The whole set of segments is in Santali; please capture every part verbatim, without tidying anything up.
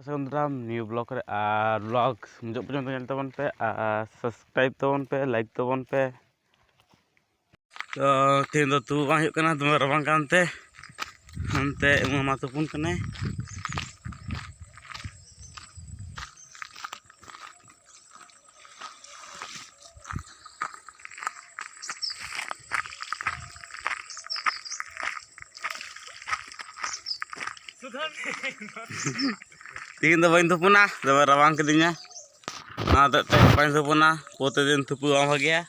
ᱥᱟᱹᱜᱩᱱ ᱫᱟᱨᱟᱢ ᱱᱤᱭᱩ ᱵᱞᱚᱜ ᱨᱮ, ᱟᱨ ᱵᱞᱚᱜ ᱢᱩᱪᱟᱹᱫ ᱯᱚᱨᱡᱚᱱᱛᱚ ᱧᱮᱞ ᱛᱟᱵᱚᱱ ᱯᱮ, ᱟᱨ ᱥᱟᱵᱥᱠᱨᱟᱭᱤᱵ ᱛᱟᱵᱚᱱ ᱯᱮ, ᱞᱟᱭᱤᱠ ᱛᱟᱵᱚᱱ ᱯᱮ᱾ ᱛᱚ ᱛᱮᱦᱮᱧ ᱫᱚ ᱛᱩᱯᱩ ᱵᱟᱝ ᱦᱩᱭᱩᱜ ᱠᱟᱱᱟ, ᱫᱚᱢᱮ ᱨᱟᱵᱟᱝ ᱠᱟᱱᱛᱮ᱾ ᱦᱟᱱᱛᱮ ᱤᱧ ᱢᱟᱢᱟ ᱛᱩᱯᱩᱱ ᱠᱟᱱᱟᱭ᱾ ᱛᱤᱦᱤᱧ ᱫᱚ ᱵᱟᱹᱧ ᱛᱩᱯᱩᱱᱟ, ᱫᱚᱢᱮ ᱨᱟᱵᱟᱝ ᱠᱤᱫᱤᱧᱟ, ᱚᱱᱟ ᱦᱚᱛᱮᱡ ᱛᱮ ᱵᱟᱹᱧ ᱛᱩᱯᱩᱱᱟ᱾ ᱯᱨᱚᱛᱤᱫᱤᱱ ᱛᱩᱯᱩ ᱵᱟᱝ ᱵᱷᱟᱜᱮᱭᱟ᱾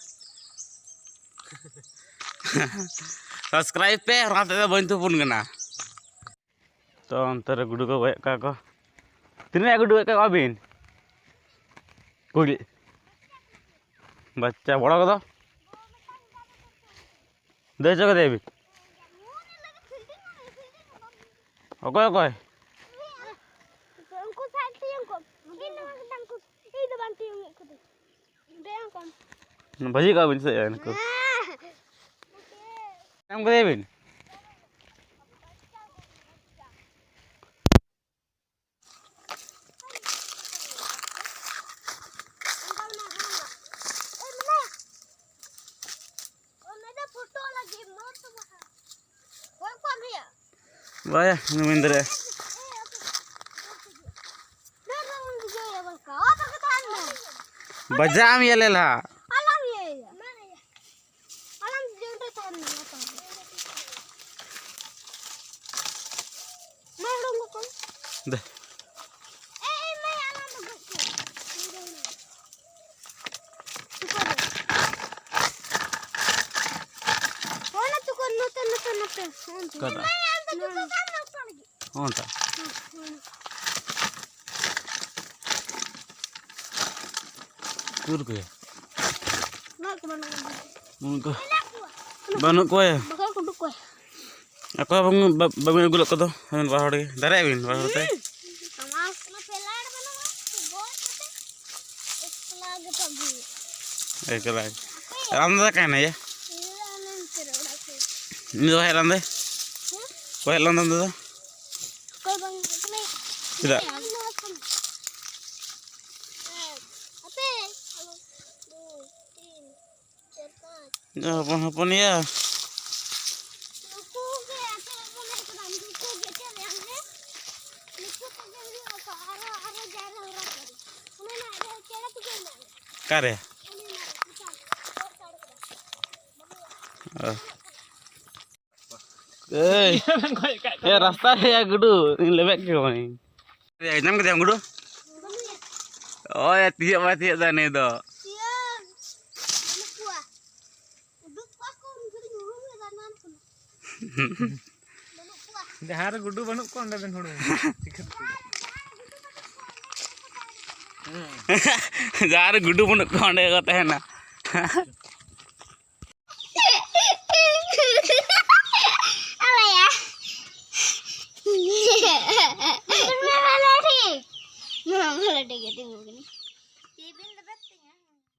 ᱥᱟᱵᱥᱠᱨᱟᱭᱤᱵ ᱯᱮ, ᱚᱱᱟ ᱦᱚᱛᱮᱡ ᱛᱮ ᱵᱟᱹᱧ ᱛᱩᱯᱩᱱ ᱠᱟᱱᱟ᱾ ᱛᱚ ᱚᱱᱛᱮ ᱨᱮ ᱜᱩᱰᱩ ᱠᱚ ᱜᱚᱡ ᱠᱚᱣᱟ ᱠᱚ᱾ ᱛᱤᱱᱟᱹᱜ ᱜᱩᱰᱩ ᱜᱚᱡ ᱠᱚᱣᱟ ᱵᱤᱱ? ᱠᱩᱲᱤ᱾ ᱵᱟᱪᱪᱟ ᱵᱚᱲᱚ ᱠᱚᱫᱚ? ᱫᱟᱹᱭ ᱪᱚ ᱠᱟᱫᱮᱭᱟ ᱵᱤᱱ? ᱚᱠᱚᱭ, ᱚᱠᱚᱭ? ᱩᱱᱠᱩ ᱥᱟᱵ ᱛᱤᱭᱳᱝ ᱠᱚᱢ᱾ ᱤᱧ ᱫᱚ ᱵᱟᱝ ᱠᱟᱱ ᱠᱚ᱾ ᱤᱧ ᱫᱚ ᱵᱟᱝ ᱛᱤᱭᱳᱝ ᱮᱫ ᱠᱚ ᱫᱚ᱾ ᱫᱮᱭᱟᱝ ᱠᱚᱢ᱾ ᱵᱷᱟᱹᱡᱤ ᱠᱚᱣᱟ ᱵᱤᱱ ᱥᱮ ᱪᱮᱫ ᱱᱩᱠᱩ? ᱦᱮᱸ᱾ ᱧᱟᱢ ᱠᱟᱫᱮᱭᱟ ᱵᱤᱱ? ᱵᱟᱭᱟ, ᱤᱧ ᱫᱚ ᱵᱟᱹᱧ ᱫᱟᱲᱮᱭᱟᱜᱼᱟ᱾ ᱵᱟᱡᱟᱣ ᱢᱮᱭᱟ ᱞᱮᱞᱦᱟ᱾ ᱫᱮ᱾ ᱚᱱᱟ ᱛᱩᱠᱟᱹ ᱱᱚᱛᱮ, ᱱᱚᱛᱮ, ᱱᱚᱛᱮ᱾ ᱚᱱᱛᱮ᱾ ᱚᱠᱟᱴᱟᱜ? ᱱᱚᱣᱟ᱾ ᱚᱱᱴᱟ᱾ ᱩᱠᱩᱨ ᱠᱚᱭᱟ? ᱱᱚᱣᱟ ᱠᱚ ᱵᱟᱹᱱᱩᱜᱼᱟ᱾ ᱩᱱᱠᱩ ᱵᱟᱹᱱᱩᱜ ᱠᱚᱣᱟ᱾ ᱵᱟᱠᱷᱟᱡ ᱠᱚ ᱩᱰᱩᱠ ᱠᱚᱣᱟ᱾ ᱚᱠᱚᱭ ᱵᱟᱝ ᱵᱟ-, ᱵᱟᱹᱵᱤᱱ ᱟᱹᱜᱩ ᱞᱮᱫ ᱠᱚᱫᱚ? ᱟᱵᱮᱱ ᱵᱟᱨ ᱦᱚᱲ ᱜᱮ᱾ ᱫᱟᱨᱮᱭᱟᱜ ᱵᱤᱱ ᱵᱟᱨ ᱦᱚᱲ ᱛᱮ᱾ ᱦᱩᱸ᱾ ᱚᱱᱟ ᱯᱷᱮᱞᱟᱰ ᱵᱟᱹᱱᱩᱜᱼᱟ᱾ ᱜᱚᱡ ᱠᱟᱛᱮ ᱮᱠᱞᱟ ᱜᱮ ᱥᱟᱵ ᱦᱩᱭᱩᱜᱼᱟ᱾ ᱮᱠᱞᱟ ᱜᱮ᱾ ᱟᱨ ᱟᱢ ᱫᱚ ᱚᱠᱟᱭ ᱱᱟᱭᱟ? ᱤᱧ ᱫᱚ ᱦᱟᱱᱮ ᱱᱚᱛᱮ ᱨᱮ ᱚᱲᱟᱜ ᱥᱮᱫ᱾ ᱩᱱᱤ ᱫᱚ ᱵᱟᱭ ᱦᱮᱡ ᱞᱮᱱ ᱫᱚ? ᱦᱮᱸ? ᱵᱟᱭ ᱦᱮᱡ ᱞᱮᱱ ᱫᱚ ᱩᱱᱤ ᱫᱚ? ᱚᱠᱚᱭ ᱵᱟᱝ ᱦᱮᱡ ᱠᱟᱱᱟᱭ? ᱪᱮᱫᱟᱜ? ᱟᱢ ᱫᱚ ᱦᱚᱯᱚᱱ ᱦᱚᱯᱚᱱ ᱭᱟ᱾ ᱚᱠᱟᱨᱮ? ᱚ᱾ ᱮᱭ᱾ ᱮ, ᱨᱟᱥᱛᱟ ᱨᱮᱭᱟ ᱜᱩᱰᱩ, ᱤᱧ ᱞᱮᱵᱮᱫ ᱠᱮᱫ ᱠᱚᱣᱟᱧ᱾ ᱮ, ᱧᱟᱢ ᱠᱮᱫᱮᱭᱟᱢ ᱜᱩᱰᱩ? ᱳᱭ, ᱛᱤᱭᱟᱹᱜ ᱵᱟᱭ ᱛᱤᱭᱟᱹᱜ ᱫᱟ ᱱᱩᱭ ᱫᱚ᱾ ᱡᱟᱦᱟᱸ ᱨᱮ ᱜᱩᱰᱩ ᱵᱟᱹᱱᱩᱜ ᱠᱚᱣᱟ, ᱚᱸᱰᱮ ᱵᱮᱱ ᱦᱩᱲᱩᱝ᱾ ᱡᱟᱦᱟᱸ ᱨᱮ ᱜᱩᱰᱩ ᱵᱟᱹᱱᱩᱜ ᱠᱚᱣᱟ, ᱚᱸᱰᱮ ᱠᱚ ᱛᱟᱦᱮᱱᱟ᱾ ᱟᱞᱮᱭᱟ᱾ ᱱᱚᱣᱟ ᱢᱟ ᱞᱟᱹᱴᱩ ᱜᱮ ᱛᱤᱸᱜᱩ ᱠᱟᱱᱟ᱾